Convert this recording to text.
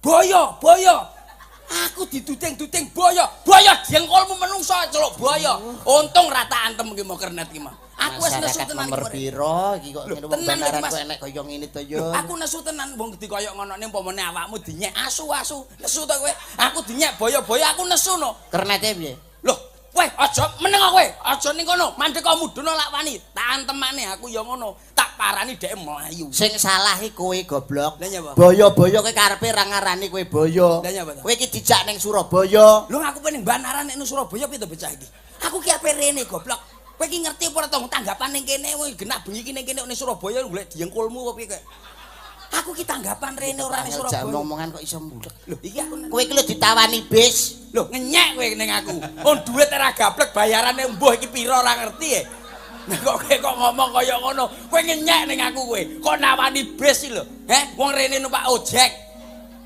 Boyo, boyo. Aku diduting-duting boyo. Boyo dengkulmu menungso celuk boyo. Untung ra tak antem ki mau kernet ki mau. Aku wis nesu Masyarakat tenan nomor iki. piro iki kok Lho, ngene wong tenan iki, Banaran Mas. kok enek kaya ngene to yo. Aku nesu tenan wong dikoyok ngonone umpamane awakmu dinyek asu-asu. Nesu to kowe. Aku dinyek boyo-boyo aku nesu no. Kernete piye? Loh, kowe aja meneng kowe. Aja ning kono. Mandek kok mudhun lak wani. Tak antemane aku ya ngono. Tak parani dhek mlayu. Sing salah iki kowe goblok. Lah nyapa? Boyo-boyo kowe karepe ra ngarani kowe boyo. Lah nyapa to? Kowe iki dijak ning Surabaya. Lho aku pengen Banaran nek nang Surabaya piye to bocah iki? Aku ki ape rene goblok. Kowe iki ngerti apa ora to tanggapan ning kene kowe genah bengi iki ning kene ning Surabaya golek dengkulmu apa piye kowe? Aku ki tanggapan rene ora ning Jam Surabaya. omongan kok iso mbulet. Lho iki aku Kowe iki lho ditawani bis. Lho ngenyek kowe ning aku. Wong dhuwit ora gablek bayarane mbuh iki pira ora ngerti e. Nah kok kowe kok ngomong kaya ngono. Kowe ngenyek ning aku kowe. Kok nawani bis iki lho. Heh, wong rene numpak ojek.